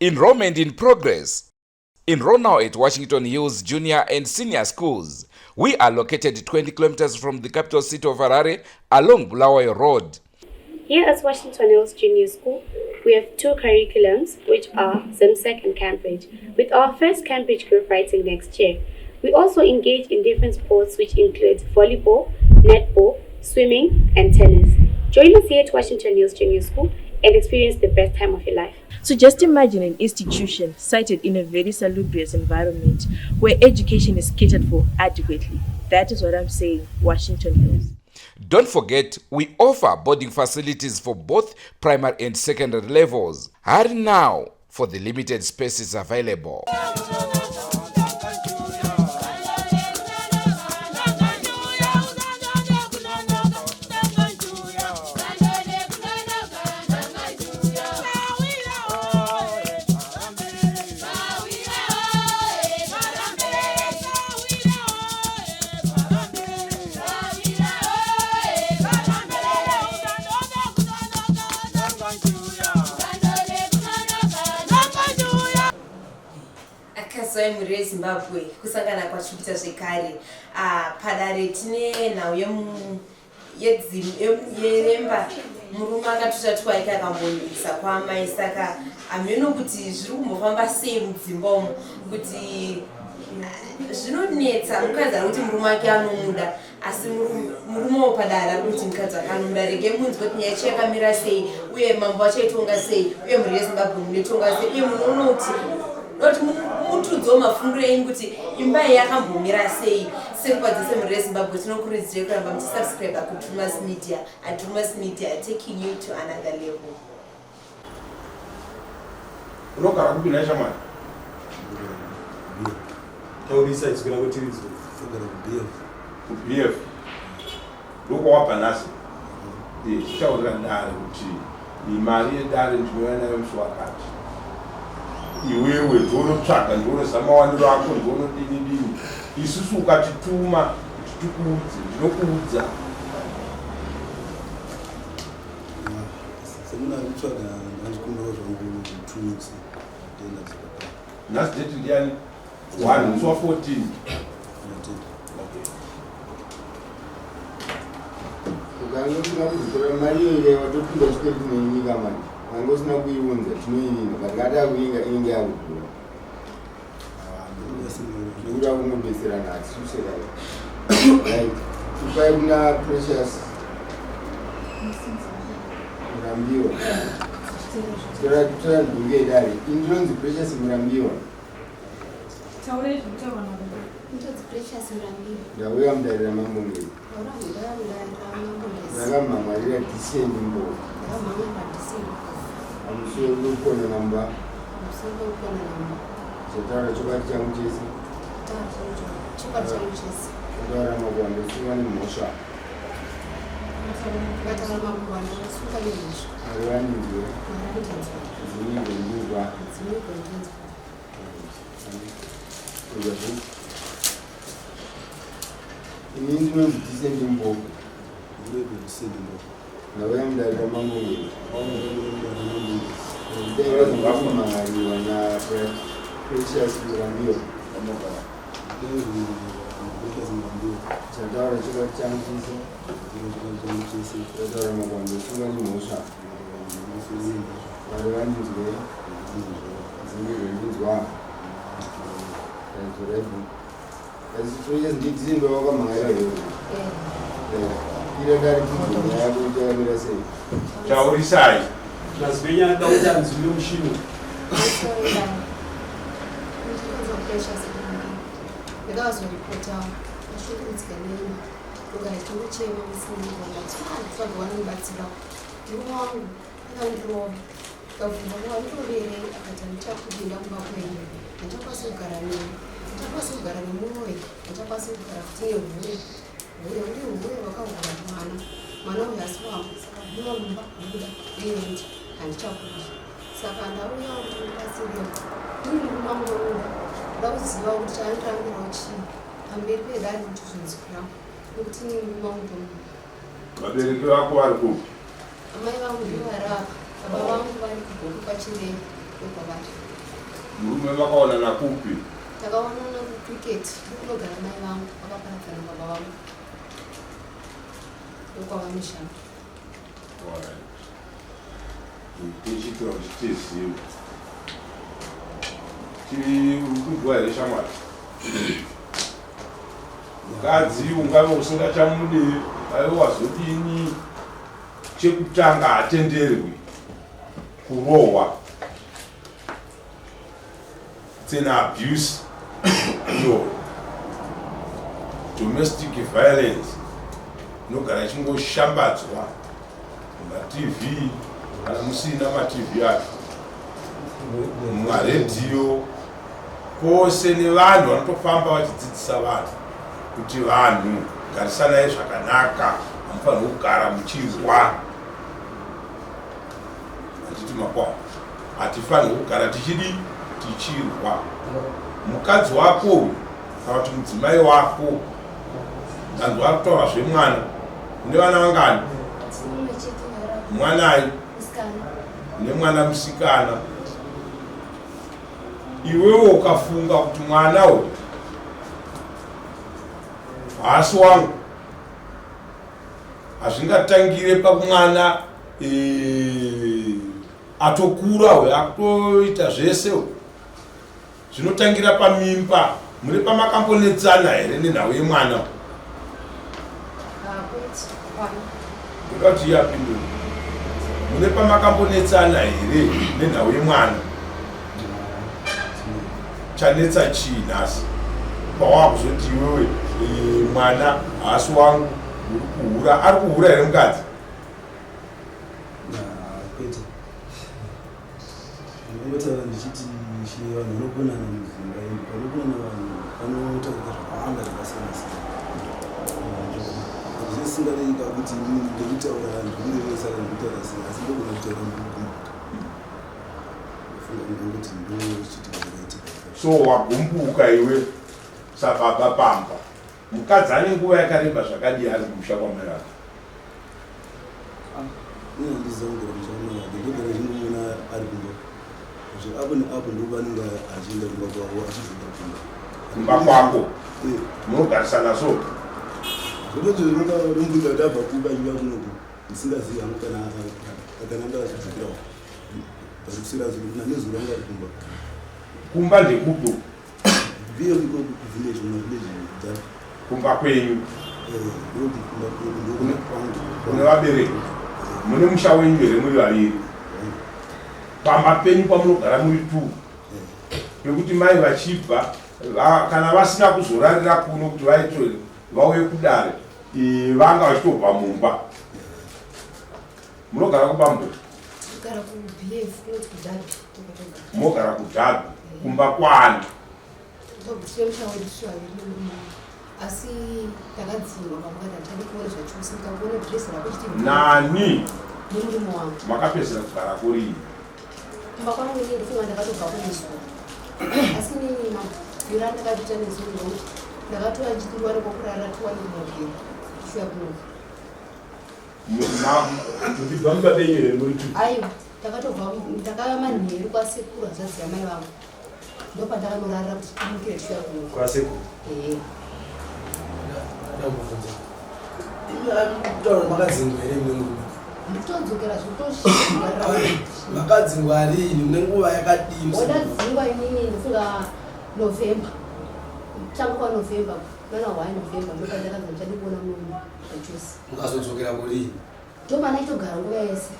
Enrollment in progress. Enroll now at Washington Hills Junior and Senior Schools. We are located 20 kilometers from the capital city of Harare along Bulawayo Road. Here at Washington Hills Junior School, we have two curriculums, which are ZIMSEC and Cambridge, with our first Cambridge group writing next year. We also engage in different sports, which include volleyball, netball, swimming, and tennis. Join us here at Washington Hills Junior School and experience the best time of your life. So just imagine an institution sited in a very salubrious environment where education is catered for adequately. That is what I'm saying, Washington Hills. Don't forget, we offer boarding facilities for both primary and secondary levels. Hurry now for the limited spaces available. Akazwai mhuri yeZimbabwe kusangana kwatiri kuita zvekare. Ah, padare tine nhau yeremba murume akatuta twaike akambonisa kwamai saka hameno kuti zviri kumbofamba sei mudzimba umu kuti ah, zvinonetsa mukadzi ari kuti murume wake anomuda asi murume wo padare ari kuti mukadzi wake anomuda rege munzwe kuti nyaya yacho yakamira sei uye mambo vachaitonga sei uye mhuri yezimbabwe munoitonga sei uye munoona kuti kuti mutudzewo mafungiro enyu kuti imba iyi yakambomira sei senguva dzese mhuri yezimbabwe tinokurudzirai kuramba muchisubscribe kuDrumas Media aDrumas Media, taking you to another level. Unogara kupi nhai shamwari? Taurisa izwi rako tirizwe. Unogara kuBF. KuBF. Ndokwawabva nhasi? Eh, chitaurira dare kuti mari yedare ndinouya nayo musi wakati. Iwewe ndounotsvaga, ndounoziva mawaniro ako, ndounodini dini. Isusu ukatituma kuti tikuudze, ndinokuudza. Semunhu ari kutsvaga ndandikumbirawo zvangu 2 weeks ndenda dzakadaro. Nhasi date ndiyani? 1 musi wa 14. Ndinotenda. Okay. Ukange usina kuzitora mari iyoyo watopinda chikwereti nenyika manje ukange usina kuiunza tinoivinga but kada kuvinga inenge yakudhura nekuda kungobetserana hatisusekai right ipai kuna Precious Murambiwa. Tora tora ndunge idare indinonzi Precious Murambiwa. Taurai zvinotaurwa nababa. Ndinonzi Precious Murambiwa. Ndauya mudare ramambo Ngezi. Ndauya mudare ramambo Ngezi. Ndakamhan'arira Decent Mpofu. Ndakamhan'arira Decent Mpofu. Pamusoro pekukona namba. Pamusoro pekukona namba. Chataura chokwadi changu chese. Taura chokwadi changu chese. Chataura makuhwa ndosungwa nemhosva. Ndataura makuhwa ndosungwa nemhosva. Mwari vandinzwe. Mwari vandinzwe. Mudzimu igondinzwa. Mudzimu igondinzwa. Ini ndinonzi Decent Mpofu. Decent Mpofu. Ndauya mudare ramambo Ngezi. Ndaiva kumhan'ariwa naPrecious Murambiwa. Chataura chokwadi changu chese. Chataura makuhwa ndosungwa nemhosva. Mwari vandinzwe. Mudzimu igondinzwa. Asi Precious ndiDecent wakamhan'arira here? Ira dare tinzwe nyaya yako kuti yakamira sei. Taurisai. Mazwi enyu anoda kuti anzwiwe mushino. Precious Murambiwa. Ndakazoripotawo ndashungurudzika neni kugara chingochema musiningoma nditsvaga vanomubatsirawo murume wangu akandirova ndikabvunza kuti wandiroverei akati handichakupinda kumba kwenyu handichakwanisi kugara nemi handichakwanisi kugara nemuroyi handichakwanisi kugara futi nehure hure uri hure wakahura mwana mwana uyu asi wangu saka buda mumba buda uende handichakudi saka ndauyawo kuti ndibatsirewo ini murume wangu ndomuda ndoda kuziva kuti chaandirambirawo chii pamberi pedare kuti zvinzwirawo nekuti ini murume wangu ndomuda. Vabereki vako vari kupi? Amai vangu ndivo vari apa, baba vangu vari kuGokwe kwaChireya ndokwavari. Murume makaonana kupi? Takaonana kucricket kunogara mai vangu vakaparadzana baba vangu ndokwavanoshanda. Tichiitira kuti tizive. Tiri kunzwa here shamwari? Mukadzi ungave usingachamudi ungave wazodini chekutanga hatenderwi kurohwa. It's an abuse iyo domestic violence inogara ichingoshambadzwa mumatv kana musina matv acho mumaredhiyo kwose nevanhu vanotofamba vachidzidzisa vanhu kuti vanhu garisanai zvakanaka hamufanirwi kugara muchirwa handiti makwa hatifanirwi kugara tichidi tichirwa mukadzi wako uyu kana kuti mudzimai wako ndanzwa ari kutaura zvemwana une vana vangani mwanai nemwana musikana iwewe ukafunga kuti mwana uyu haasi wangu hazvingatangire pamwana e, atokura uyo akutoita zvese uyo zvinotangira pamimba mune pamakambonetsana here nenhau yemwana ndoda kuti iye apindure mune pamakambonetsana here nenhau yemwana chanetsa chii nhasi pawakuzoti iwewe e, mwana haasi wangu uri kuhura ari kuhura here mukadzi kwete ndinongotaura ndichiti she vanhu vanokonana mudzimba ende panokonana vanhu panotaurika zvakawanda zvakasiyana siyana zvisingareika kuti ndikutaura ndikurevesa kana ndikutaura sei asi ndogona kutaura ndikugumbuka funga ndingangoti ndochiitika chakaitika so wagumbuka iwe sababa pamba Mukadzi ane nguva yakareba zvakadii ari kumusha kwamai vake? Ini handiziva kugara kumusha kwamai vake, ndogara ndichingomuona ari kumba. Zve apo neapo ndopaanenge achienda kumba kwavo achidzoka kumba. Kumba kwako? Eh. Munogarisana so? Zvototi ndinombudza kuti abva kuba achiuya kunoku ndisingazivi hangu kana kana anga achidzokerawo. But kuswera azodzoka nezuro anga ari kumba. Kumba ndekupi? Kumba kwenyu kune vabereki mune musha wenyu here muri vaviri pamba penyu pamunogara muri two pekuti mai vachibva kana vasina kuzorarira kuno kuti vaitwe vauye kudare vanga vachitobva mumba munogara kubambo mogara kudhabi kumba kwani asi ndakadzingwa pamukati handitadi kuona zvachose ndikakuona dress rako chiti nani nemurume wangu makapedzera kugara kurii kumba kwangu ini ndifunga ndakatobva kunezuro asi inini mabvira ndakatoita nezuro ndokuti ndakatouya ndichiti kwokurara tiwane kumogera tichiuya kunoku Muchibva mumba penyu here muri two? Aiwa, takatobva ndakauya manheru kwasekuru hanzvadzi yamai vangu. Ndopandakanorarira kuti timukire tichiuya kuno. Kwasekuru? Ehe. Ndakubvunza. Imi ari kutaura makadzingwa here mune murume? Ndikutodzokera zvekutoshinga. Makadzingwa rini mune nguva yakadii? Ndadzingwa inini ndofunga November. Kutanga kwaNovember. Nana 1 November ndopandakazi ndichadi kuona murume zvachose. Mukazodzokera kurii? Ndomana itogara nguva yese.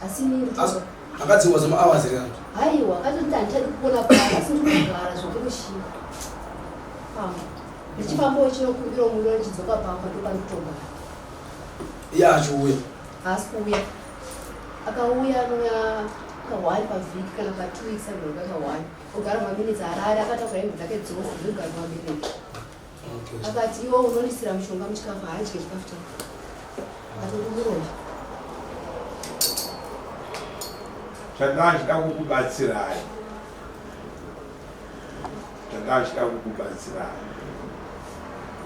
Asi inini Asi akadzingwa zema hours here kana? Haiwa, akatoti handichadi kuona pano asi ndikugara zvekutoshinga. Pamba. Ndichifambawo chinokumbira murume ndichidzoka pamba ndopanditogara. Iye achiuya. Haasi kuuya. Akauya anouya ka one pavhiki kana pa 2 weeks anouya ka one. Ogara maminitsi harare akatakura hembe dzake dzose dzekugara kuvabereki. Akati iwe unondisira mushonga muchikafu haadye chikafu chako. Akati muroyi. Chandanga chida kukubatsirai. Chandanga chida kukubatsirai.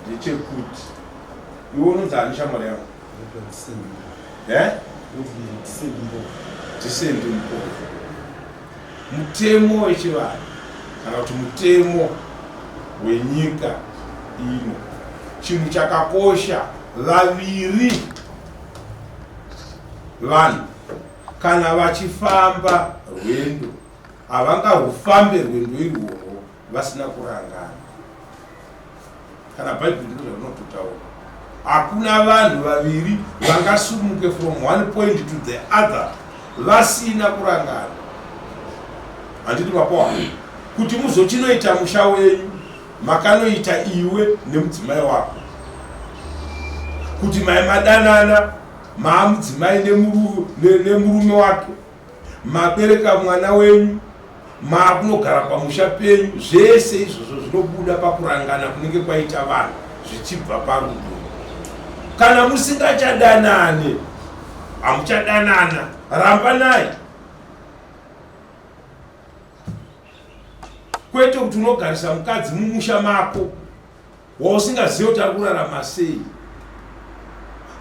Ndechekuti iwe unonzi ani shamwari yangu? Eh? Tisendi Mpofu. Mutemo wechivanhu. kana kuti mutemo wenyika ino, chinhu chakakosha vaviri vanhu kana vachifamba rwendo havangarufambe rwendo irworwo vasina kurangana. Kana Bhaibheri ndizvo rinototaura, hakuna vanhu vaviri vangasumuke from one point to the other vasina kurangana. Handiti mapoa kuti muzochinoita musha wenyu makanoita iwe nemudzimai wako, kuti mai madanana maamudzimai nemurume wake, mabereka mwana wenyu, maakunogara pamusha penyu, zvese izvozvo zvinobuda pakurangana kunenge kwaita vanhu zvichibva parudo. Kana musingachadanane, hamuchadanana, rambanai. Kwete kuti unogarisa mukadzi mumusha mako wausingazive kuti ari kurarama sei.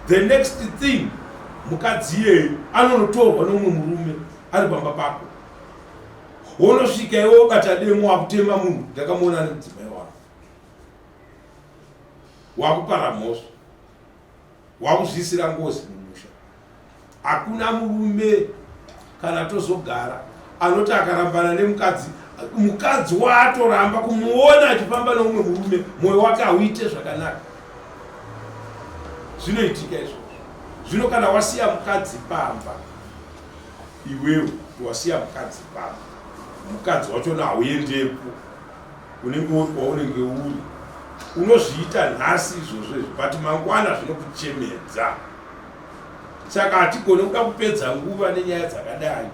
The next thing, mukadzi iyeyo anonotorwa neumwe murume ari pamba pako, wonosvika iwe wobata demo wakutema munhu, ndakamuona nemudzimai wako, wakupara mhosva, wakuzviisira ngozi mumusha. Hakuna murume kana tozogara anoti akarambana nemukadzi, mukadzi waatoramba kumuona achifamba neumwe murume, mwoyo wake hauite zvakanaka. Zvinoitika izvozvo. Zvino kana wasiya mukadzi pamba, iwewe wasiya mukadzi pamba, mukadzi wachona hauendepo, unenge uri kwaunenge uri, unozviita nhasi izvozvo izvi, but mangwana zvinokuchemedza. Saka hatigone kuda kupedza nguva nenyaya dzakadai.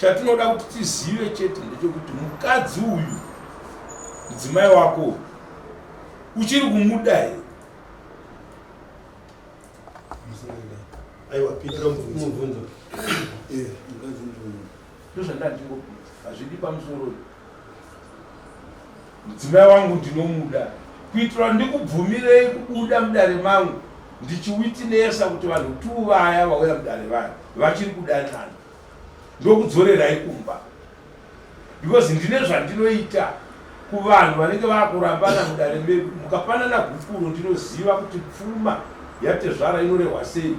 Chatinoda kuti tizive chete ndechekuti mukadzi uyu, mudzimai wako uyu, uchiri kumuda here? Aiwa, pindura mubvunzo. Eh, mukadzi ndinomuda. Ndozvandandingobvunza, hazvidi pamusoro. Mudzimai wangu ndinomuda kuitira ndikubvumirei kubuda mudare mangu ndichiwitinesa kuti vanhu tuu vaya vauya mudare vaya vachiri kudanana, ndokudzorerai kumba because ndine zvandinoita kuvanhu vanenge vakurambana mudare medu. Mukapanana gupuro ndinoziva kuti pfuma yatezvara inorehwa sei.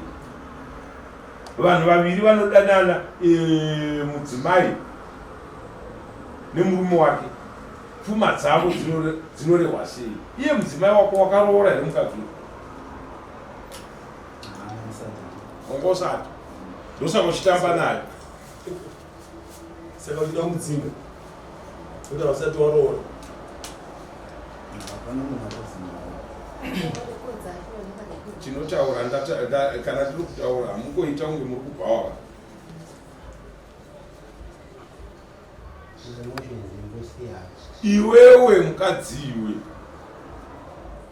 Vanhu vaviri vanodanana, e, mudzimai nemurume wake, pfuma dzavo dzinorehwa sei? Iye mudzimai wako wakaroora here mukadzi uyu? Wanga usati, ndosaka uchitamba nayo. Saka uchida kudzinga kuti hausati waroora? Hapana munhu akadzinga. Tinotaura kana tiri kutaura, hamungoita kunge muri kubhawa. Iwewe mukadzi iwe,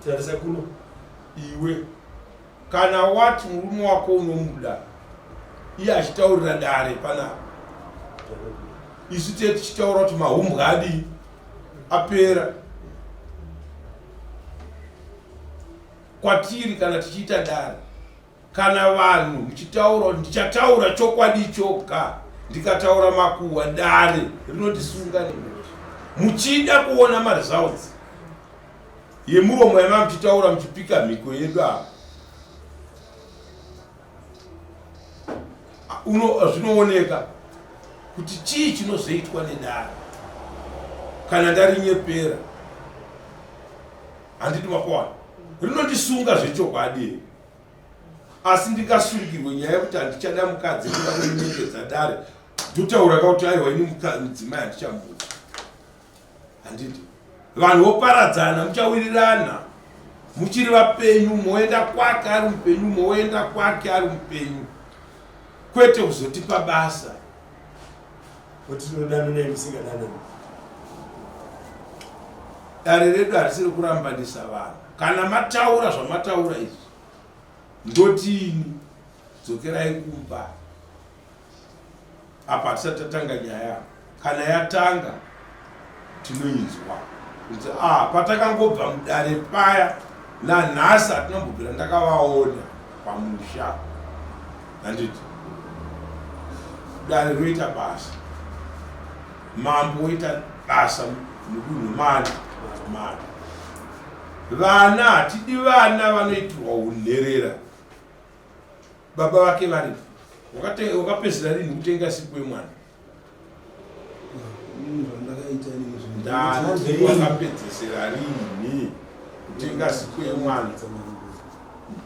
tarisa kuno. Iwe kana wati murume wako unomuda, iye achitaurira dare panapa, isu tiye tichitaura kuti mahumbwa adii apera kwatiri. Kana tichiita dare, kana vanhu muchitaura kuti ndichataura chokwadi choga, ndikataura makuhwa dare rinondisunga nemhosva. Muchida kuona maresults yemuromo yamava muchitaura muchipika mhiko yedu apa, zvinooneka kuti chii chinozoitwa nedare kana ndarinyepera. Handiti makuwana rinondisunga zvechokwadi, asi ndingasungirwe nyaya yekuti handichada mukadzi, ndoda kunyengedza dare, ndotaura ka kuti aiwa, ini mudzimai handichamuda. Handiti vanhu voparadzana, muchawirirana muchiri vapenyu, moenda kwake ari mupenyu, moenda kwake ari mupenyu, kwete kuzotipa basa. Kuti tinodanana musingadanani. Dare redu harisiri kurambanisa vanhu. Kana mataura zvamataura izvi, ndotini dzokerai kumba. Apa hatisati tatanga nyaya, kana yatanga tinoinzwa kuti ah, patakangobva mudare paya nanhasi hatinambobvira ndakavaona pamusha. Handiti dare roita basa. Mambo woita basa mudunhu mani mani. Vana hatidi vana vanoitirwa unherera. Baba vake varipo. Wakapedzisira rini kutenga siku yemwana? Ndati wakapedzesera rini kutenga siku yemwana?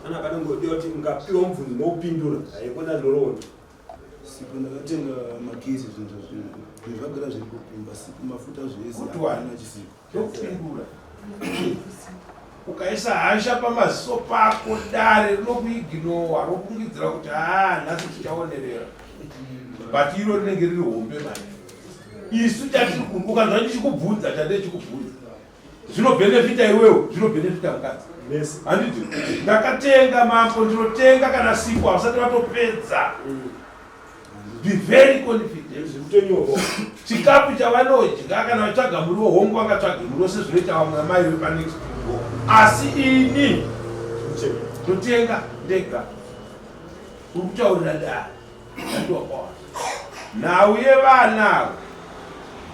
Ana panongodiwa kuti ungapiwa mubvunzo moupindura haikona nhoroondo. Sipo ndakatenga makisi zvinhu zvinhu zvagara zviri kukumba sipo mafuta zvese Good one. hapana chisipo. Ndokupindura. Ukaisa hasha pamaziso pako dare rinokuiginowa rofungidzira kuti haa nhasi tichaonerera. But iro rinenge riri hombe manje. Isu chatiri ukanzwa ndichikubvunza chandechikubvunza. Zvinobhenefita iwewe, zvinobhenefita mukadzi. Handiti ndakatenga mambo ndinotenga kana sipo havasati vatopedza. Be very confident. Chikafu chavanodya kana vatsvaga muriwo hongu vangatsvage muriwo sezvinoita vamwe amai vepanext door. Asi ini ndotenga ndega. Uri kutaurira dare. Nhau yevana ava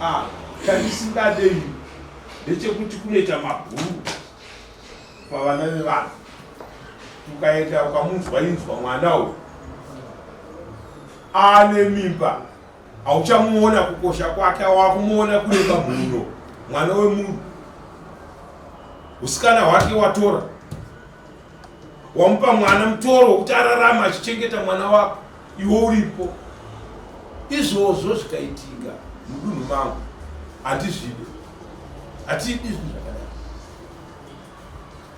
ah, chandisingade ini ndechekuti kunoita mabhuru pavana vevanhu. Ukaenda ukamunzwa inzwa mwana uyu ane mimba hauchamuona kukosha kwake wakumuona kureba mhuno mwana wemunhu usikana hwake watora wamupa mwana mutoro wekuti ararama achichengeta mwana wako iwe uripo izvozvo zvikaitika mudunhu mangu handizvide hatidi zvinhu zvakadaro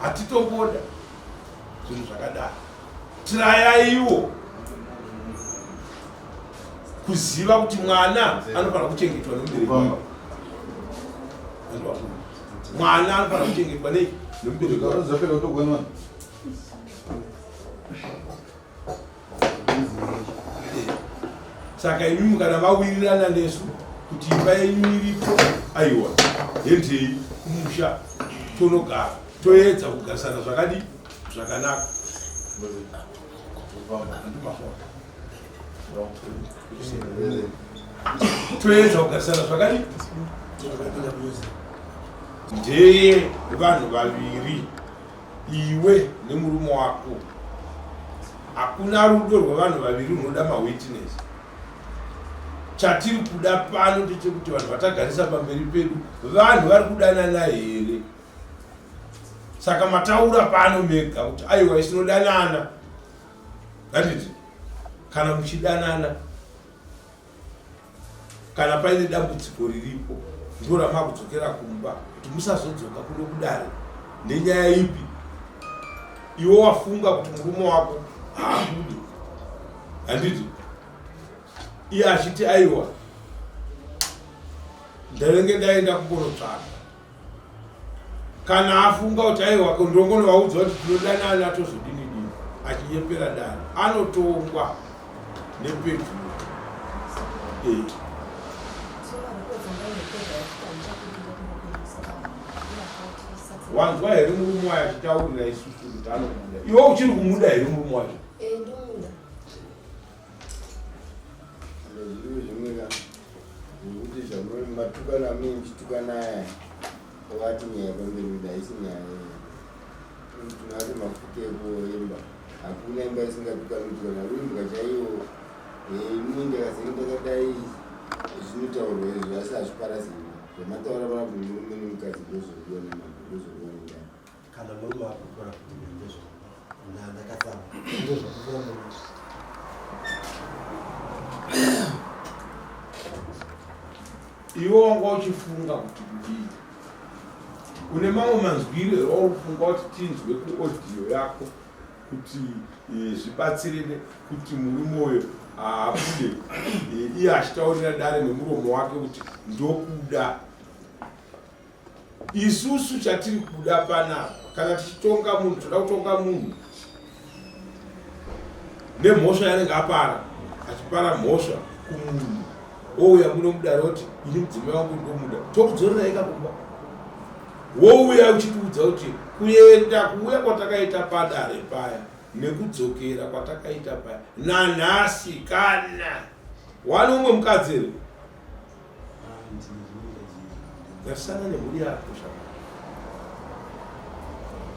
hatitomboda zvinhu zvakadaro tirayaiwo kuziva kuti mwana anofanira kuchengetwa nomubereki wake mwana anofanira kuchengetwa nei nomubereki wake saka imimi kana mawirirana nesu kuti imba yenyu iripo aiwa hendei kumusha tonogara toedza kugarisana zvakadii zvakanaka toedza kugarisana zvakadii ndeye vanhu vaviri iwe nemurume wako hakuna rudo rwevanhu vaviri runoda mawitness chatiri kuda pano ndechekuti vanhu vatagarisa pamberi pedu vanhu vari kudanana here saka mataura pano mega kuti aiwa isinodanana ngatiti kana muchidanana kana paine dambudziko riripo ndiro ramakudzokera kumba kuti musazodzoka kuno kudare nenyaya ipi iwe wafunga kuti murume wako haabude handiti iye achiti aiwa ndainge ndaenda kumbonotsvaka kana afunga kuti aiwa ndongonovaudza kuti tinodanana tozodini dini achinyepera dare anotongwa nepedyo eh. Wanzwa here murume wayo achitaurira isusu kuti anomuda? Iwe uchiri kumuda here murume wacho? Eh, ndomuda. Zviri zvimwe ka zvekuti zvamuri matukana amene muchitukana aya ovati nyaya pamberi kuti haisi nyaya tinati mafuta ekuimba hakuna imba isingatukani tukana urimbwa chaiwo ini ndakazenge ndakadai zvinotaurwa izvo asi hazviparadzi imba zvamataura pana kuti murume nemukadzi ndozvodiwa nemambo ndozvodiwa nendai kana murume akukura kuti ndezvo ndakatsamwa ndozvakukura murume Iwe wanga uchifunga kuti kudii? Une mamwe manzwiro here wauri kufunga kuti tinzwe kuaudio yako kuti eh, zvibatsirene kuti murume uyo aabude eh, iye achitaurira dare nemuromo wake kuti ndokuda Isusu chatiri kuda panapa kana tichitonga munhu toda kutonga munhu nemhosva yaanenge apara achipara mhosva kumunhu wouya muno mudare oti ini mudzimai wangu ndomuda tokudzorerai kakumba wouya uchitiudza kuti kuenda kuuya kwatakaita padare paya nekudzokera kwatakaita paya nanhasi kana wani umwe mukadzi here Garisana nemhuri yako shamwari.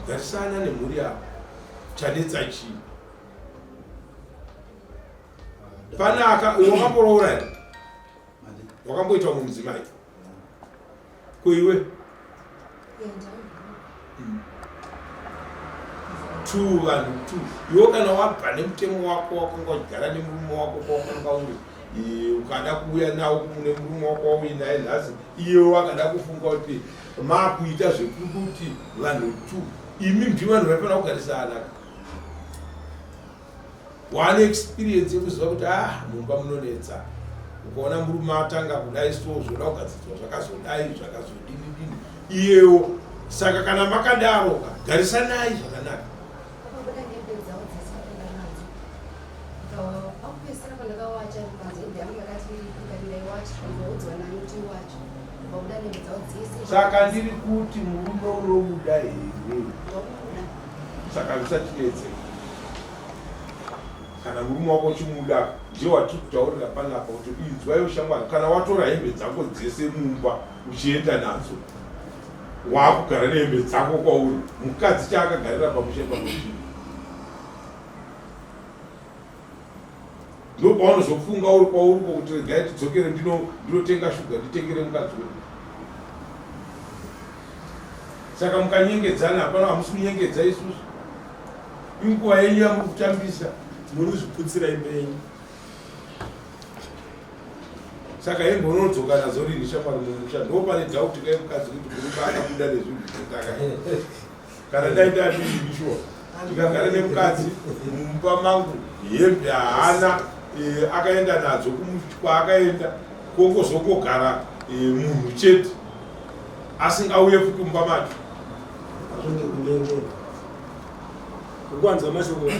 Garisana nemhuri yako. Chanetsa chii? Panaka wakamboroora here? Wakamboita umwe mudzimai? Ko iwe? Two vanhu two. Iwe kana wabva nemutemo wako wakanga uchigara nemurume wako kwawakanga uri ukada kuuya nawo kune murume wako wauinaye nhasi iye wakada kufunga kuti makuita zvekuti vanhu two imi ndimi vanhu vaifanira kugarisana Wane experience yekuziva kuti ah mumba munonetsa. Ukaona murume atanga kudai so zvoda kugadziriswa zvakazodai zvakazodini dini. Iyewo saka kana makadaro ka garisanai zvakanaka. Saka ndiri kuti murume unomuda here? Saka zvisatinetse. Kana murume wako uchimuda ndiye watiri kutaurira panapa kuti inzwa iwe shamwari kana watora hembe dzako dzese mumba uchienda nadzo waakugara nehembe dzako kwauri mukadzi chaakagarira pamusha ipapo chii ndopaunozofunga uri kwauri ko kuti regai tidzokere ndinotenga shuga nditengere mukadzi wedu saka mukanyengedzana hapana hamusi kunyengedza isusu inguva yenyu yamuri kutambisa muri kuzviputsira imba yenyu saka hembe unodzoka nadzo rini shamwari mumusha ndo pane dhauti kai mukadzi kuti murume akabuda nezvinhu zvitaka kana dai ndadii shuwa ndikagara nemukadzi mumba mangu hembe haana eh, akaenda nadzo kwaakaenda kongozongogara eh, munhu chete asingauye futi mumba macho Kwanza mashoko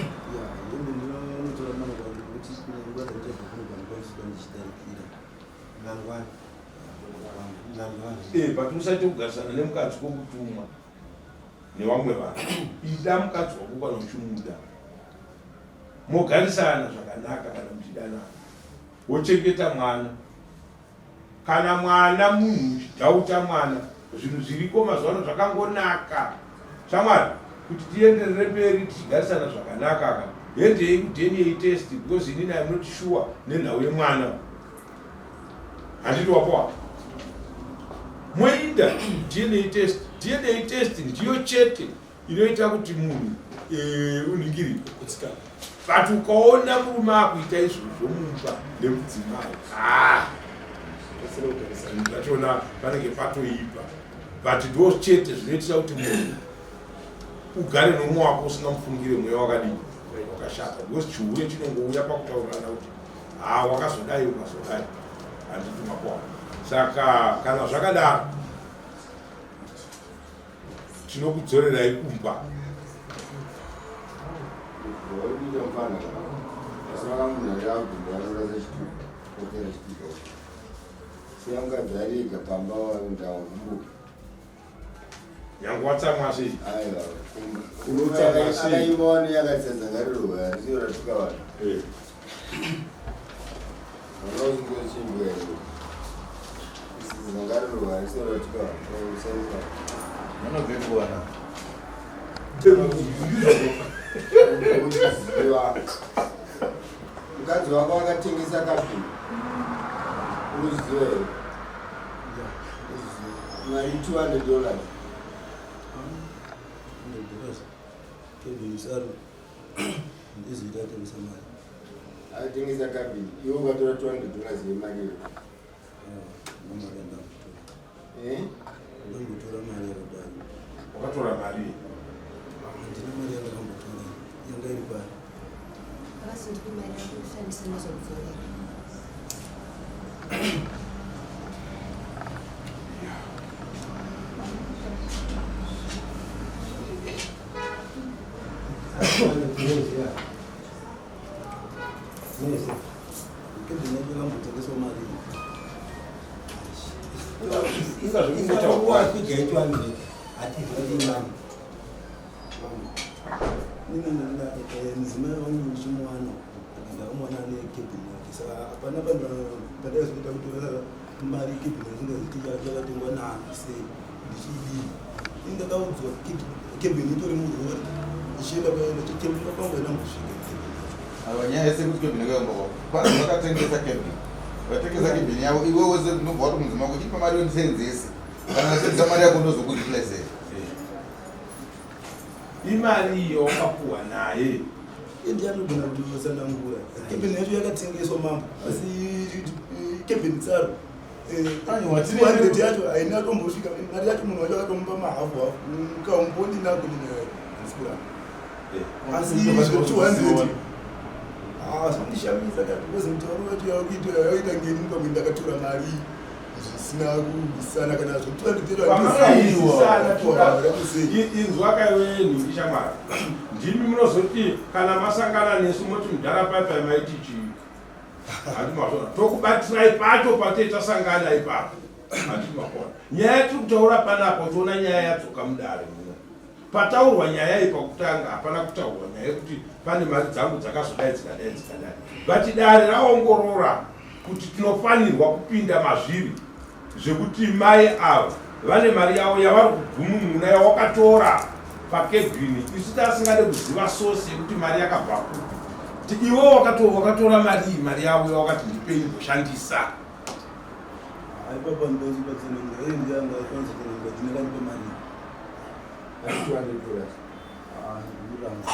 Eh, but usaite kugarisana nemukadzi kwokutumwa nevamwe vanhu ida mukadzi wako kana uchimuda mogarisana zvakanaka kana muchidanana wochengeta mwana Kana mwana munhu uchidhauta mwana zvinhu zviriko mazuva ano zvakangonaka shamwari kuti tienderere mberi tichigarisana zvakanaka ka hendei kuDNA test because inini I'm not sure nenhau yemwana handiti wapoa moinda DNA test DNA test ndiyo chete inoita kuti munhu eh, unhingirike but ukaona murume akuita izvozvo mumba nemudzimai ah! zvachona panenge patoipa but ndo chete zvinoitisa kuti munhu ugare nomwe wako usingamufungire mweya wakadii wakashata because chihure chinongouya pakutaurirana kuti ha wakazodai ukazodai handiti makwao saka kana zvakadaro tinokudzorerai kumba nyange watsamwa sei unotsamwa sei akaimba wani yakatsenza ngarirohwe harisiyo ratuka vanhu eh. Mukadzi wako akatengesa kapi? Unoziva here? Mari 200 dollars. Ndizoita atengesa mari. Atengesa kabini. Iwe ukatora 200 dollars yemari iyo. Mari ndambotora. Eh? Ndambotora mari yakadaro. Wakatora mari? Handina mari yandakambotora. Yanga iri pari. Akazondipa mari yakushandisa ndozokudzorera. Mudzimai wangu ndichimuwana ndakamwana ane kebhini yake saka hapana pandaizoita kuti Mari kebhini asingazivi yakatengwa nani sei ndichiidii. Ini ndakaudzwa kebhini itori murori ichienda kwaenda chekebhini kwangu haina kusvika kebhini yacho. Ava nyaya yese kuti kebhini yakaenda kwako. Kwanzi vakatengesa kebhini. Vatengesa kebhini yavo iwe wese ndobva wati mudzimai wako chipa mari yondisenzese. Kana ndasenzesa mari yako ndozokureplace. Imari iyo wakapuwa naye. Ndiye anogona kutsanangura. Kebhini yacho yakatengeswa mambo asi kebhini tsaro. 200 yacho haina tombosvika mari yacho munhu wacho akatomupa mahafu hafu kaumboni nako ndinasikuramba asi izvo 200 zvandishamisa ka because mutauro wacho yakuita yaita ngeni pamwe ndakatora mari zvisina kurwisana kana zvo 200 Inzwa kaiwe nhingi shamwari ndimi munozoti kana masangana nesu moti mudhara paipai maiti chii handiti mazvona tokubatirai pacho patee tasangana ipapo handiti makona nyaya yatiri kutaura panapa uchiona nyaya yadzoka mudare muno pataurwa nyaya iyi pakutanga hapana kutaurwa nyaya yekuti pane mari dzangu dzakazodai dzikadai dzikadai but dare raongorora kuti tinofanirwa kupinda mazviri zvekuti mai ava vane mari yavo yavari kugunun'una yawakatora pakebhini isu tasingade kuziva source yekuti mari yakabva kupi ti iwe wakatora mari iyi mari yavo yawakati ndipei ndoshandisa. Hayi baba ndikwanisa kubatsanangura iye ndiye anga akwanisa kutsanangura ndine kandipa mari Asi 200 dollars. Ah, ndikuramba.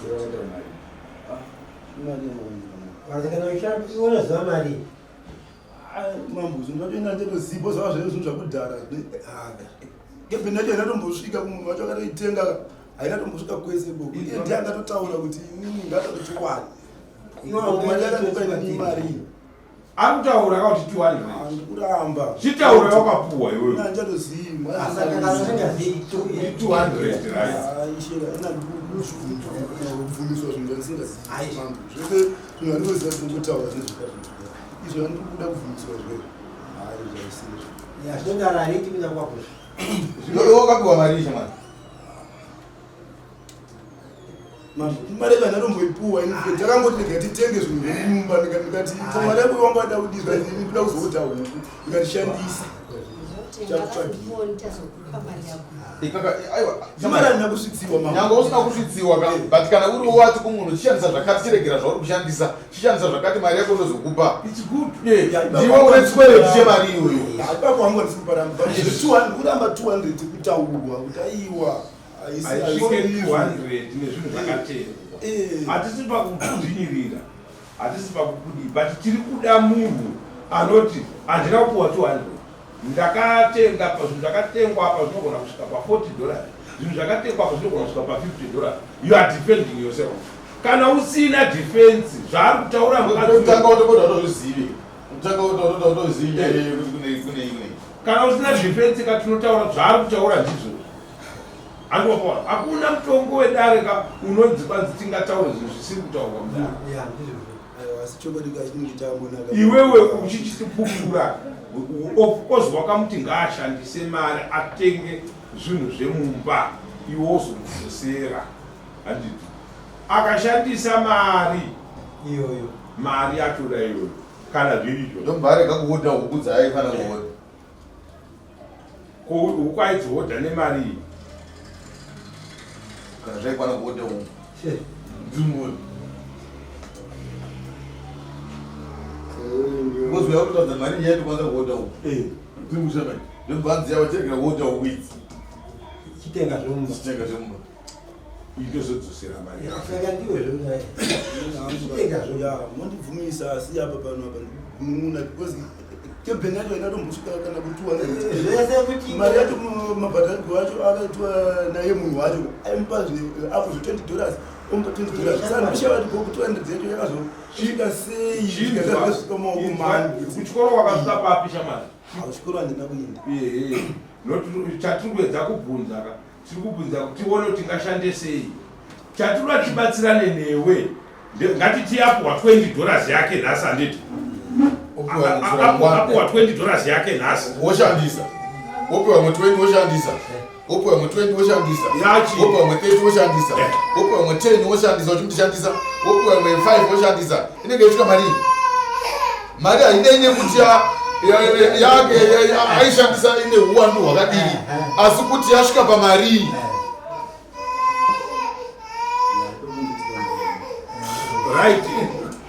Iwe wakatora mari. Ah, imari yangu. Kwanza kana uchiona mari Mambo zvinhu zvacho ina ndetozivo zvava zvaive zvinhu zvakudhara. Kebheni yacho haina tombosvika kumunhu wacho akatoitenga haina tombosvika kwese ikoko. Iye ndiye angatotaura kuti inini ngataure chokwadi. Mari yakandipa inini mari iyi. Ari kutaura ka kuti 200. Ndikuramba. Chitaura wakapuwa iwewe. Ina ndichatozivi. Ndi 200 right. Ishera ina ndikubvumiswa zvinhu zvandisingazivi. Mambo zvese zvinhu zvandinoziva ndinongotaura zvinhu izvo zvandiri kuda kubvumiswa zve hayi zvaisiri Ya, zvinodaro hariti kuda kwako. Zvino iwe wakapiwa mari shamwari. Mari yacho handatomboipuwa ini takangoti rega titenge zvinhu zvemumba ndikati mari yako wangu ada kudii zvikanzi ini ndoda kuzoodha huku ndikati shandisa Mari handina kusvitsiwa mama. Nyangwe usina kusvitsiwa ka but kana uri wati kumunhu chishandisa zvakati chiregera zvauri kushandisa chishandisa zvakati mari yako ndozokupa. It's good. Ndiwe une chikwereti chemari iyoyo. Ipapo hangu handisi kuparamba but zve 200 kuramba 200 kutaurwa kuti aiwa haisvike 200 nezvinhu zvakatengwa. Hatisi pakudzvinyirira hatisi pakukudii but tiri kuda munhu anoti handina kupuwa 200 Ndakatenga apa zvinhu zvakatengwa apa zvinogona kusvika pa 40 dollars zvinhu zvakatengwa apa zvinogona kusvika pa 50 dollars you are defending yourself kana usina defense zvaari kutaura mukadzi utoboda utozvizive kutanga utoboda utozive nyaya yekuti kune kune imwe kana usina defense ka tinotaura zvaari kutaura ndizvo andiwapaona hakuna mutongo wedare ka unonzi kwanzi tingataure zvinhu zvisiri kutaurwa mudare Yeah, ndizvozvo. Aiwa asi chokwadi ka chinenge chambonaka. Iwewe uchichitipupura of course wakamuti ngaashandise mari atenge zvinhu zvemumba iwe wozomudzosera handiti akashandisa mari iyoyo mari yachoda iyoyo kana zvirizvo ndobva arega kuhodha huku dzaaifanira kuhodha Ko huku aidzihodha nemari iyi? Kana zvaikwana kuhodha huku. Dzimuri. Because we have to mari yedu kwanza kuhodha huku. Eh. Dzimusha mari. Ndobva anzi yava chegera kuhodha huku idzi. Chitenga zvemumba. Chitenga zvemumba. Itozodzosera mari yako. Saka ndiwe zvemumba. Chitenga zvemumba. Ya, mondibvumisa asi apa pano apa ndikugunun'una because Kebheni yacho haina tombosvika kana ku 200. Zvese kuti mari yacho mabhadhariro acho akaitwa naye munhu wacho aimupa apo zve 20 dollars omupa 20 dollars saka ndikushaya kuti gogo 200 yacho yakazosvika sei zvikazosvika maoko mangu. Kuchikoro wakasvika papi shamwari? Kuchikoro handina kuenda. Ehe. Not chatiri kuedza kubvunza ka. Tiri kubvunza kuti tione kuti tingashande sei. Chatinoda tibatsirane newe ngatiti apuwa 20 dollars yake nhasi handiti? Apuwa 20 dollars yake nhasi. Woshandisa. Wopiwa mwe 20 woshandisa. Wopiwa mwe 20 woshandisa. Wopiwa mwe 30 woshandisa. Wopiwa mwe 10 woshandisa uchimutishandisa. Wopiwa mwe 5 woshandisa. Inenge ichika mari. Mari hainei nekuti yake aishandisa ine uwandu hwakadii asi kuti yasvika pamarii right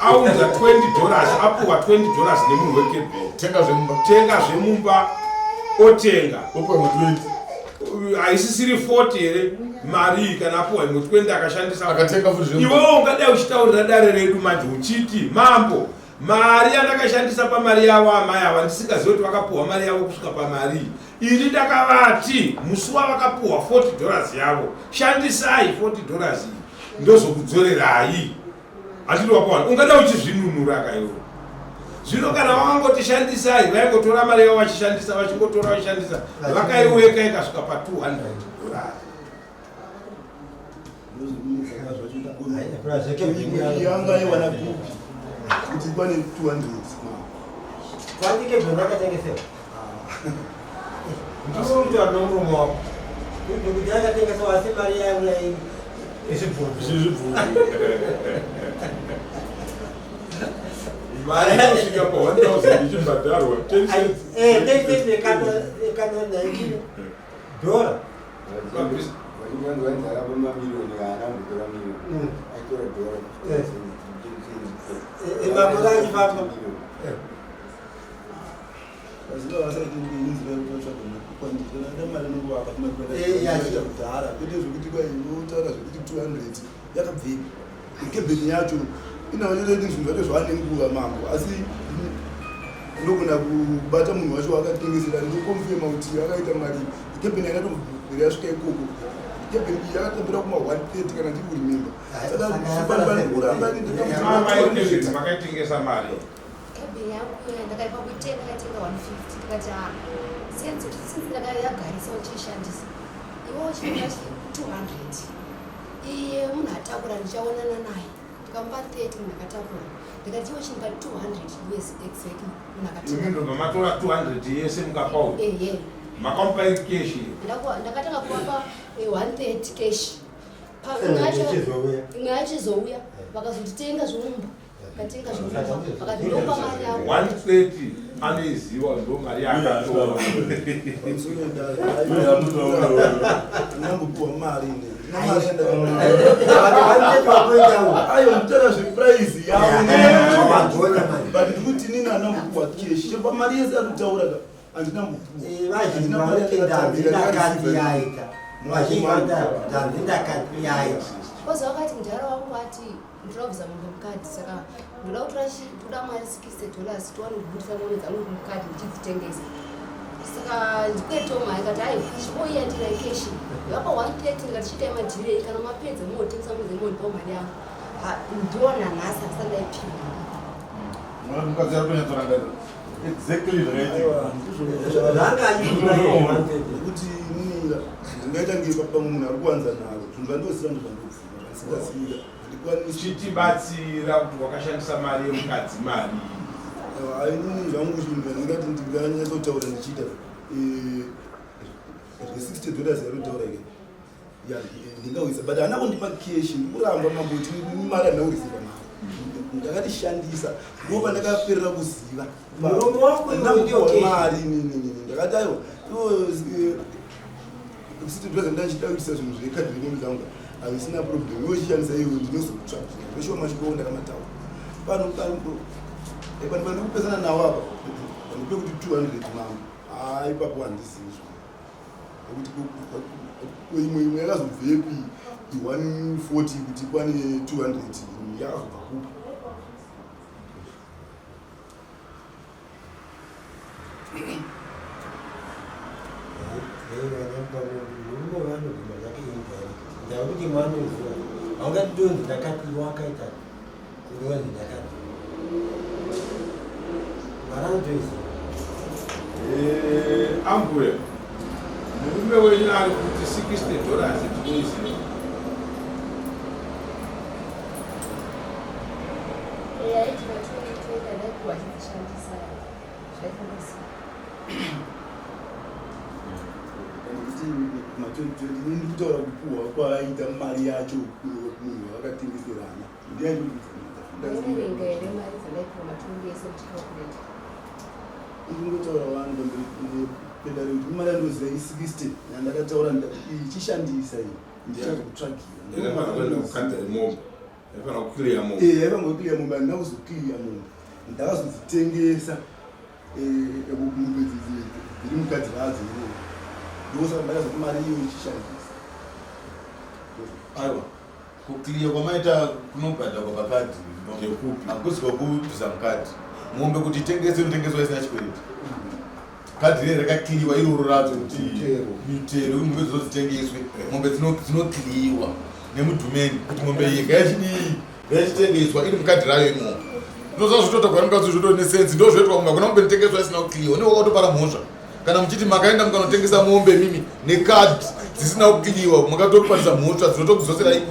aunza 20 dollars apuwa 20 dollars nemunhu wekebheni tenga zvemumba tenga zvemumba otenga opuwa 20 haisisiri 40 here mari iyi kana apuwa imwe 20 akashandisa akatenga futi zvemumba iwewo ungadai uchitaurira dare redu manje uchiti mambo mari yandakashandisa pamari yavo amai ava ndisingazivi kuti vakapuhwa mari yavo kusvika pamari iyi ini ndakavati musi wavakapuhwa 40 dollars yavo shandisai 40 dollars iyi ndozokudzorerai hatiti wapawana ungada uchizvinunura kaiwo zvino kana vakangoti shandisai vaingotora mari yavo vachishandisa vachingotora vachishandisa vakaiweka ikasvika pa 200 dollars yanga iwana kupi kuti kwane 200 kwandike bvendakatengesewa ndiwo mutauro nomurume wako kuti yakatengesewa asi mari yaiuya izvibvunzo mari inosvika pa 1000 ichibhadharwa 10 cents. kana 19 dhora vachinyanzwa nzara pamamiriyoni haana kumbotora miriyoni aitora dhora makore achifamba vaziva vasaitengeinzira yekutsvaga kwandiri kana ada mari nokuvaka kumaita kudhara kwete zvekuti kwainotaura zvekuti 200 yakabvepi kebheni yacho inaonyeoti zvinhu zvacho zvava nenguva mambo asi ndogona kubata munhu wacho wakatengesera ndokonfema kuti akaita mari kebheni yakatobvira yasvika ikoko kebheni iyi yakatambira kuma 130 kana ndiri kuremember saka kuramba mama makaitengesa mari Cabin yangu ndakaipa kuitenga ndakaitenga 150 ndikati ah since since ndakayagarisa uchiishandisa iwe uchitenga 200 iye munhu atakura ndichaonana naye ndikamupa 30 munhu akatakura ndikati iwe chinipa 200 us exactly munhu akatakura ndobva matora 200 yese mukapawo ehe makamupa iri keshi ndakatanga kuvapa 130 cash imwe yacho izouya vakazonditenga zvomumba vakatenga zvomumba vakati ndopa mari yako 130 anoiziva ndo mari yaakatora ndinambopiwa mari ayo nditaura zveprice yavo but ndikuti nini andambopiwa cash chero pamari yese arikutaura ka andinambopiwa kozi vakati mudhara wangu ati ndoda kubvisa mombe mukadzi saka ndoda kutora ndoda mari 60 dollars tiwane kubudisa mombe dzangu mukadzi ndichidzitengesa saka ndikweto mari kati hai chiboiya ndina keshi vapa 130 ndikati chiitai madhirei kana mapedza motengesa mombe mondipawo mari yangu ndiona nhasi handisati ndaipiwa mukadzi ari kunyatsorangarira exactly zvakaitikuti inini ndingaita nge pamwe munhu ari kuwanza nharo zvinhu zvandosiya ndozvandobvuma zvandisingazivi handikwanisi chitibatsira kuti wakashandisa mari yemukadzi mari inini zvangu zvinhu zvandingati ndinganyatsotaura ndichiita zve60 dollars yarotaura ike ndingawisa but haana kundipa keshi ndikuramba mamboti mari handina kuriseva mari ndakatishandisa ndo pandakaperera kuziva Muromo mari ninini ndakati aiwa siti dollars ndachida kuitisa zvinhu zvekadhi remombe dzangu hazvisina problem iwe uchishandisa iwe ndinozokutsvaga zveshuwa mashoko ndakamataura pano pandikupesana nawo apa pandipe kuti 200 mambo haa ipapo handizivi zvangu nekuti imwe imwe yakazobvepi i140 kuti kwane 200 yakazobva kupi murume vanoguma zvake indirect ndakuti mwanoziva haungati donzi ndakati wakaita ndonzi ndakati maranotoiziva ambuya murume wenyu ari kuti 60 dollars tinoiziva yaiti ma2020 andaipiwa achidzishandisa zvaifambisa ndikuti ma2020 ini ndikutaura kupuhwa kwaaita mari yacho munhu wavakatengeserana ndinoverenga here mari dzandaipiwa ma20 ese muchicalculate Ndingotaura vanhu pamberi pedare kuti mari yandoziva i60 yandakataura ndikati iyi chishandisa iyi ndichazokutsvagira. Yaifanira kuclear mombe, handina kuzoclear mombe, ndakazodzitengesa mombe dziri mukadzi radzo iroro, ndosaka ndakazoti mari iyo ichishandisa. Aiwa, kuclear kwamaita kunobhadharwa pakadhi, hakuzi kwekubvisa mukadhi. Mombe kuti itengeswe inotengeswa isina chikwereti. Kadhi rere rakacleariwa iroro radzo kuti mitero mombe dzodzitengeswe. Mombe dzinocleariwa nemudhumeni kuti mombe iyi ngaichidii, ngaichitengeswa iri mukadhi rayo imomo. Ndozva zvitotagwa nemukadzi zvoto nesensi, ndo zvoitwa kumba kuna mombe inotengeswa isina kucleariwa newe wakatopara mhosva. Kana muchiti makaenda mukanotengesa mombe mimi nekadhi dzisina kucleariwa, makatoparisa mhosva dzinotokudzoserai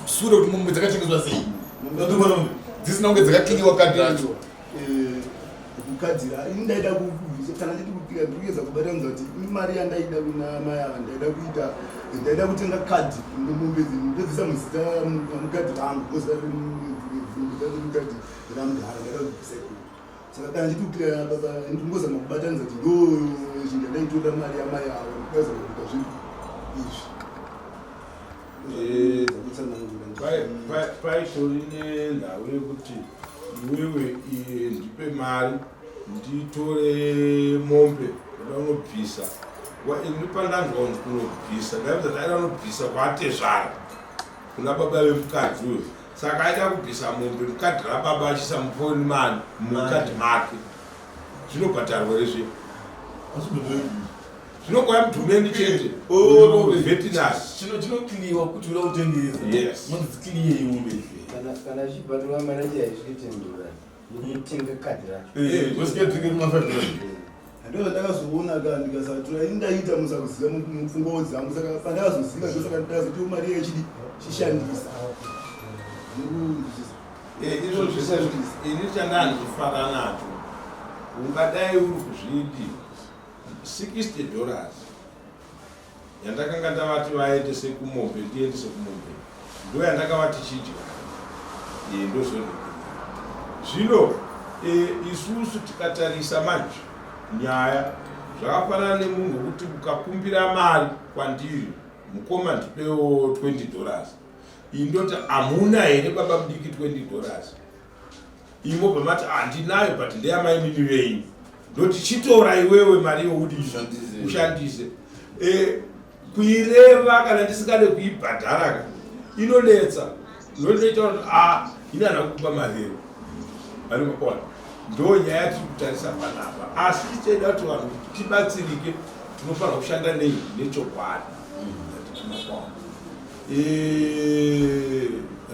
sure kuti mombe dzakatengeswa sei dzisina kunge dzakacleariwa kadhi racho. Kukadzira ini ndaida kana nditi kupika ndikuedza kubatanidza kuti mari yandaida kuna mai ava ndaida kuita ndaida kutenga kadhi mombe ndodzisa muzita mukadhi rangu mukadhi ramudhara ndaida kubvisa ikoko. Saka kana nditi kupika ndingozama kubatanidza kuti ndo chinhu chandaitorera mari yamai avo ndikuedza kuita zvinhu izvi. Paitori nenhau yekuti iwewe ndipe mari nditore mombe ndoda unobvisa. Ini pandanzwa kunzi kunobvisa ndaibvisa ndaida unobvisa kwatezvara kuna baba vemukadzi uyo, saka aida kubvisa mombe mukadhi rababa achiisa mufoni mani mukadhi make. Zvinobhadharwa here zviya? Zvinongouya mudhumeni chete vetinary. Chinocleariwa kuti uda kutengesa. Yes. Monzi dziclear mombe idzi. Kana zvichibhadharwa mari yacho haisviki $10 nekutenga kadhi racho. Wosike drink ma $5. Ndo zvandakazoona ka ndikasatora ini ndaita musakuziva mupfungwawo dzangu, saka pandakazoziva ndosaka ndakazoti mari yechidi chishandisa. Izvo zvese ini chandandifara nacho ungadai uri kuzvidi $60 yandakanga ndavati vaendese kumombe ndiendese kumombe ndo yandakavati chidya ndozondokuira zvino. Isusu tikatarisa manje nyaya zvakafanana nemunhu wekuti ukakumbira mari kwandiri, mukoma ndipewo $20, iyi ndoti hamuna here baba mudiki $20, imobva mati handinayo but ndeyamainini venyu, ndoti chitora iwewe mari youdi ushandise. Kuireva kana ndisingade kuibhadhara ka inonetsa, ndotoita kuti a ini handina kukupa mari ero vari makona. Ndo nyaya yatiri kutarisa panapa, asi tichida kuti vanhu tibatsirike tinofanira kushanda nei nechokwadi.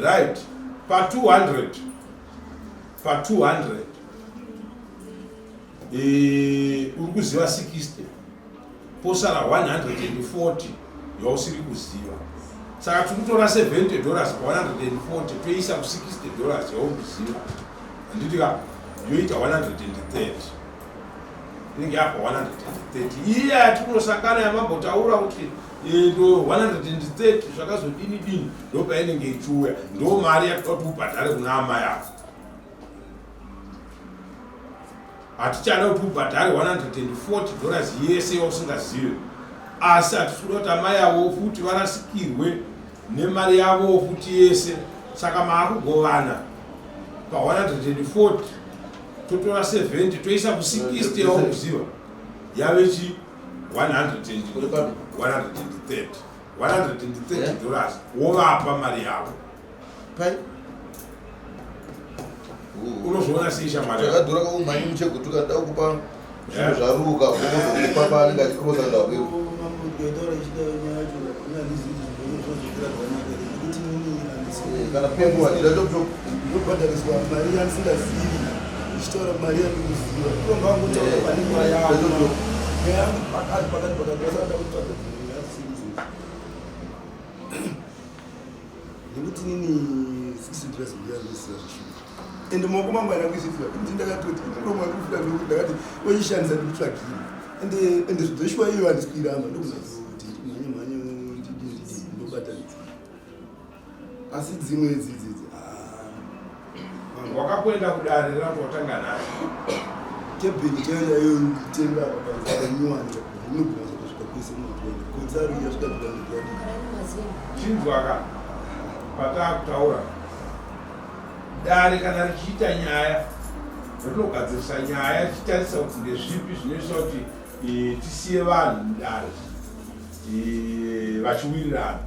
Right, pa200 pa200 uri kuziva 60, posara 140 yausiri kuziva. Saka tiri kutora $70 pa140 toisa ku$60 yauri kuziva, handiti ka? Yoita 130, inenge yapa 130 iya yatikunosangana yamambotaura kuti ndo 130 zvakazodini dini, ndo painenge ichiuya, ndo mari yatoda kuti ubhadhare kuna amai ako. Hatichada kuti ubhadhare $140 yese yausingazive, asi hatisi kuda kuti amai avo futi varasikirwe nemari yavo futi yese. Saka maakugovana pa140, totora 70 toisa ku60 yaukuziva, yave chi 130 $130, wovapa mari yavo. Unozviona sei shamwari? Zvakadhura kwaumhanyi muchegutu kada kupa zvinhu zvaruka ozokupa paanenge achikrosa ndabweu. Kana pengu wadira chop chop. Ndobhadhariswa mari yandisingazivi ndichitaura mari yandikuziva, ivo ngavangotaura pane nyaya yangu nyaya yangu pakati pakati pakati vasada kutsvaga dzimwe nyaya dzisiri idzodzo, nekuti nini $60 ndiyandoziva zvishuwa ende maoko mangu aina kuisvidzwa kuti ndakatoti muromo wandikufuta ndokuti ndakati ochishandisa ndikutsvagire ende ende zveshuwa iyo handisi kuiramba ndokuzoti mhanye mhanye ndidi ndidi ndobatanidza, asi dzimwe idzidzidzi Wakakuenda kudare rako watanga nayo. Kebheni chaiyo chaiyo tenga apa panze apa nyuwani inogona kusvika kwese munotoenda konzaro yasvika 200 yadii. Chinzwaka patakutaura dare kana richiita nyaya rinogadzirisa nyaya richitarisa kuti ndezvipi zvinoisa kuti e, tisiye vanhu mudare e, vachiwirirana.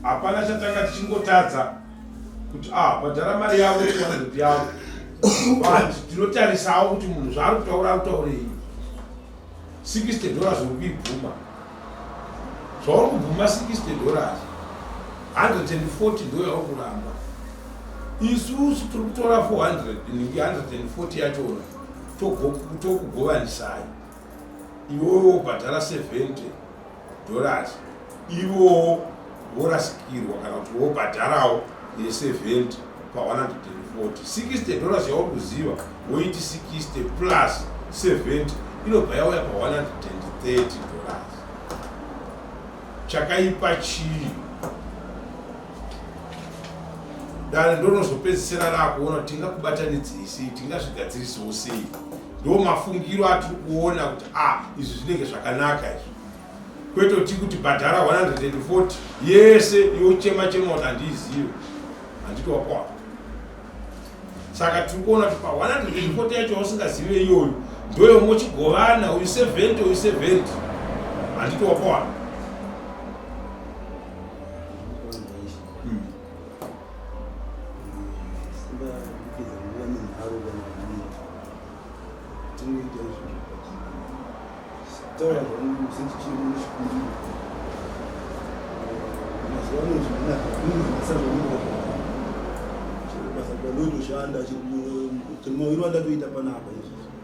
Hapana chatanga tichingotadza kuti ah bhadhara mari yavo 200 yavo but tinotarisawo kuti munhu zvaari kutaura ari kutaurei. 60 dollars uri kuibvuma zvauri kubvuma 60 dollars 140 ndo yauri kuramba isusu tiri kutora 400 inenge 140 yachona tokugovanisai iwewe wobhadhara 70 dollars ivowo vorasikirwa kana kuti wobhadharawo ye70 pa 140 60 dollars yauri kuziva woiti 60 plus 70 inobva yauya pa 130 dollars chakaipa chii dare ndonozopedzisira rakuona kuti tingakubatanidzei sei tingazvigadzirisewo sei ndo mafungiro atiri kuona kuti a ah, izvi zvinenge zvakanaka izvi kwete kuti kuti bhadhara 140 yese yochema chema kuti handiizive handiti wakwana saka tiri kuona kuti pa 140 yacho yausingazive iyoyo ndoyo mochigovana uyu 70 uyu 70 handiti wakwana Taura zvangu sechichemo nechikumbiro. Mazuva ano zvinhu zvamunoda chero basa kwandotoshanda chero mawiro andatoita panapa izvizvi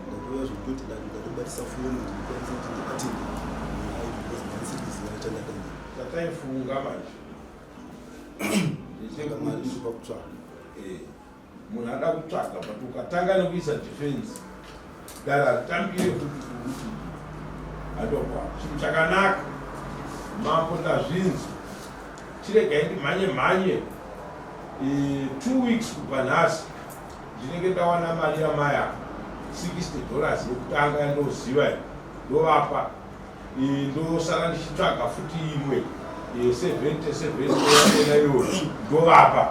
ndatouya zvekutoti ndatobatisa foni kuti ndikwanise kuti ndiatende nyaya because ndandisiri kuziva chandakaita. Chataifunga manje ndechekuti pakutsvaga eh. Munhu ada kutsvaga but ukatanga nekuisa defense dare haritambire futi kuruti atokwa chinhu chakanaka mambo ndazvinzwa chiregai ndimhanye mhanye e, two weeks kubva nhasi ndinenge ndawana mari yamai apa 60 dollars yekutanga yandoziva ndovapa ndosara ndichitsvaga futi imwe 70 70 yakona iyoyo ndovapa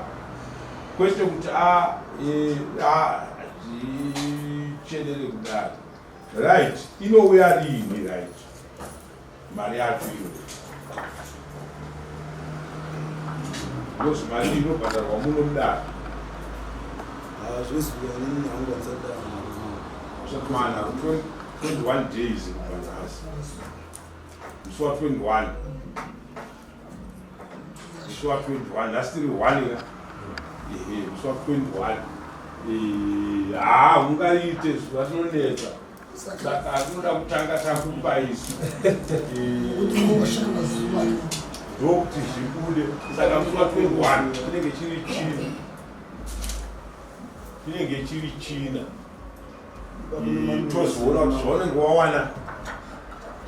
kwete kuti zvichenere kudaro right inouya riini right mari yacho iyoyo because mari inobhadharwa muno mudare zvezuva inini hangu handisati usati mana 21 days kubva nhasi musi wa 21 musi wa 21 nhasi tiri 1 ka ehe musi wa 21 haa ungariite zuva rinonetsa saka atinoda kutanga takupa isu ndokuti zvibude saka musi wa 21 chinenge chiri china chinenge chiri china tozoona kuti zvaunenge wawana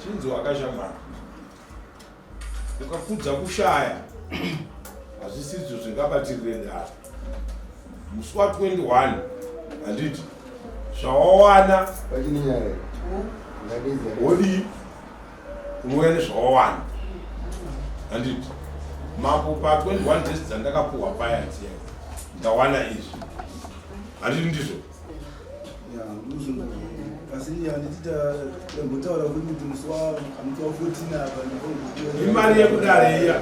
chinzi wakashamwari ukakudza kushaya hazvisizvo zvingabatirire dare musi wa 21 handiti zvawawana wodii unouya nezvawawana handiti mambo pa 21 days dzandakapuhwa paya dziya ndawana izvi handiti ndizvo asi handiti tambotaura kuti musi wa 14 apa imari yekudare iya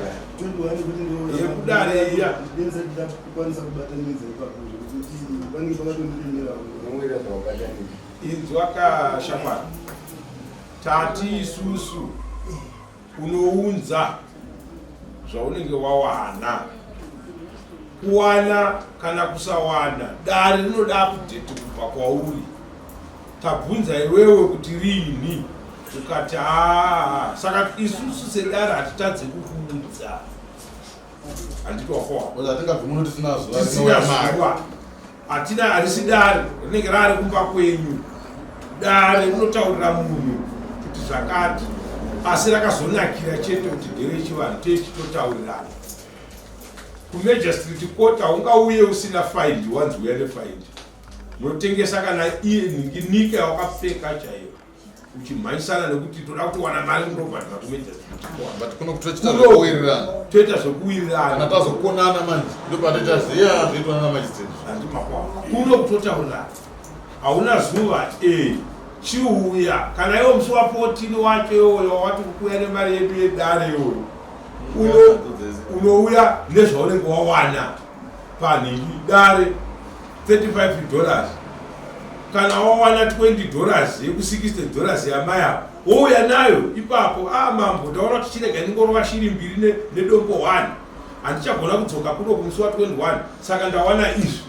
yekudare iya ndikwanisa kubatanidza ipapo zvekuti panenge pakatondiremera inzwa kashamwari tati isusu unounza zvaunenge wawana kuwana kana kusawana dare rinoda update kubva kwauri tabvunza iwewe kuti riini ukati haa saka isusu sedare hatitadze kukuudza handiti wakowatisina zuva hatina harisi dare rinenge rari kumba kwenyu dare rinotaurira munhu kuti zvakati asi rakazonakira chete kuti nderechivanhu techitotaurirana. Kumagistrate court haungauye usina find, wanzi uya nefind. Munotengesa kana iye nhingi yawakapfeka chaiyo uchimhanyisana nekuti toda kutowana mari kundobhadhara kumagistrate court. But kuno kutochita zvekuwirirana. Toita zvekuwirirana. Kana tazokonana manje ndopatoita zviya zvoitwa nana magistrate. Handi makwa. Kuno kutotaurirana. Hauna zuva eh chiuya kana iwo musi wa 14 wacho iwoyo wawati kukuya nemari yedu yedare iwoyo unouya nezvaunenge wawana panhingi dare 35 dollars kana wawana 20 dollars yeku 60 dollars yamai avo wouya nayo ipapo a ah, mambo ndaona kuti chirega ndingorova shiri mbiri nedombo 1 handichagona kudzoka kuno kumusi wa 21 saka ndawana izvi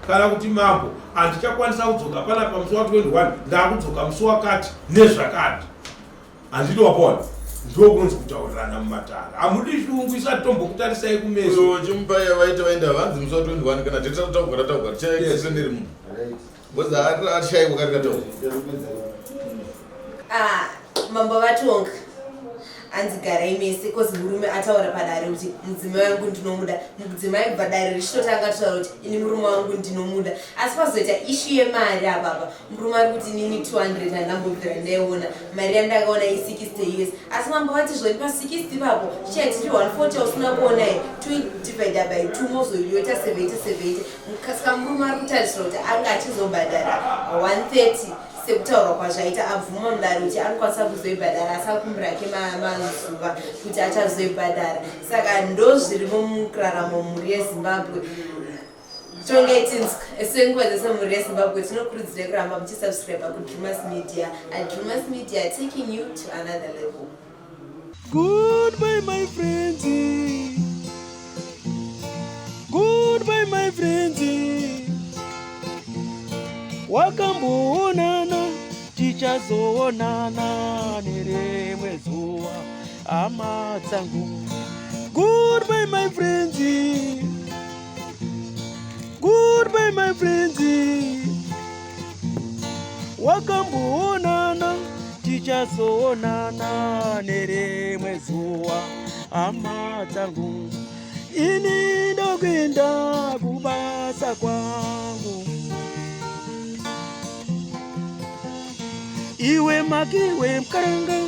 kana kuti mambo handichakwanisa kudzoka panapa musi wa 21 ndakudzoka musi wakati nezvakati Handiti wapona? Ndiko kunonzi kutaurirana mumatare. Hamudi shungu isati tombokutarisai kumeso. Uyo chimupa iya vaita vaenda vanzi musi wa 21 kana date rataugwa rataugwa richaextenderi munhu. Because arishaikwa kari kataugwa. Ah, mambo vatonga hanzi garai mese cause murume ataura padare kuti mudzimai wangu ndinomuda mudzimai kubva dare richitotanga totaura kuti ini murume wangu ndinomuda asi pazoita ishu yemari apapa Murume ari kuti inini 200 handambobvira ndaiona mari yandakaona i60 us asi mambo vati zvoni pa60 ipapo chichaitiri 140 ausina kuona here 2 divided by 2 mozoyota 70 70 saka murume ari kutarisira kuti anga achizobhadhara 130 sekutaurwa kwazvaita abvuma mudare kuti anokwanisa kuzoibhadhara asi akumbira ke mazuva kuti achazoibhadhara saka ndozvirimo mukurarama mhuri yezimbabwe Tongai tinzwa senguva dzese mhuri yeZimbabwe tinokurudzirai kuramba muchisubscribe kuDrumas Media. At Drumas Media taking you to another level. Goodbye my friends. Goodbye my friends. Wakamboonana tichazoonana nerimwe zuva hama dzangu. Goodbye my friends. Goodbye my friends. Wakamboonana tichazoonana nerimwe zuva hama dzangu. Ini ndokuenda kubasa kwangu. Iwe makiwe mkaranga.